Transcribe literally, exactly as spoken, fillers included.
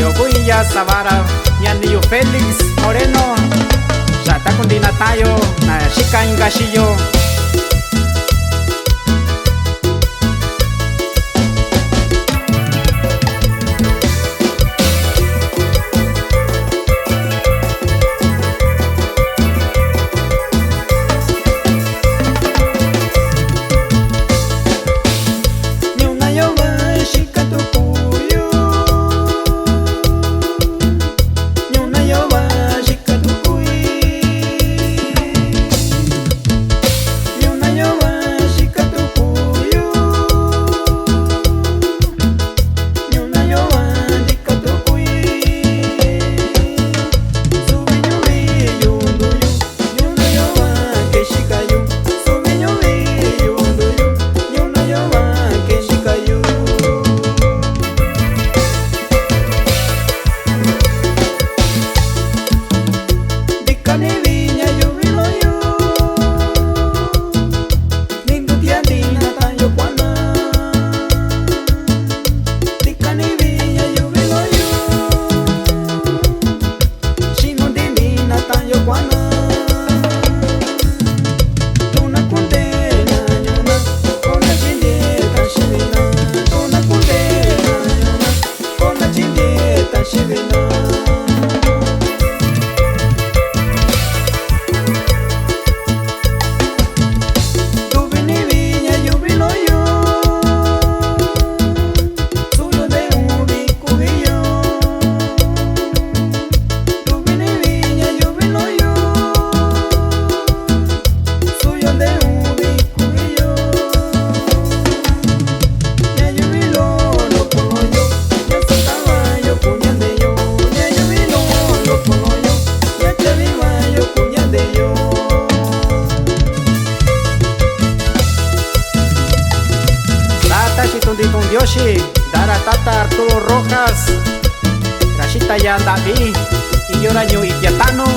Yo buin ya savara ñani yu Félix Moreno. Xa takundi na tayo na xikan inkaxi yo. Ñuna yo va xika tukuyu. Ñuna yo va xika tukuyu. Ñuna yo va xika tukuyu. Ñuna yo va xika tukuyu. Subi ñuvi yu nduyu. Ñuna yo va ke xika yu. Subi ñuvi yu nduyu. Ñuna yo va ke xika yu. Ndika ni viña yuvi loyu. Ni ndutia ndina tayo kuana. Ndika ni viña yuvi loyu. Xinu ndini na tayo kuana. Tuna kundena ñuna. Kona chindie ta xivina. Tuna kundena ñuna. Kona chindie ta xivina. Tuvi ni viña yuvi loyu. Suyo de un viku viyo. Tuvi ni viña yuvi loyu. Suyo de un viku viyo. Ña yuvi lo lo koloyo. Ña sotava yo kuña ndeyo. Ña yuvi lo lo koloyo. Ña chaviva yo kuña ndeyo. Tata xi tundi tun Ndioxi, ndara tata Arturo Rojas, ra xita ya ndavi, iyora ñu itia tanu,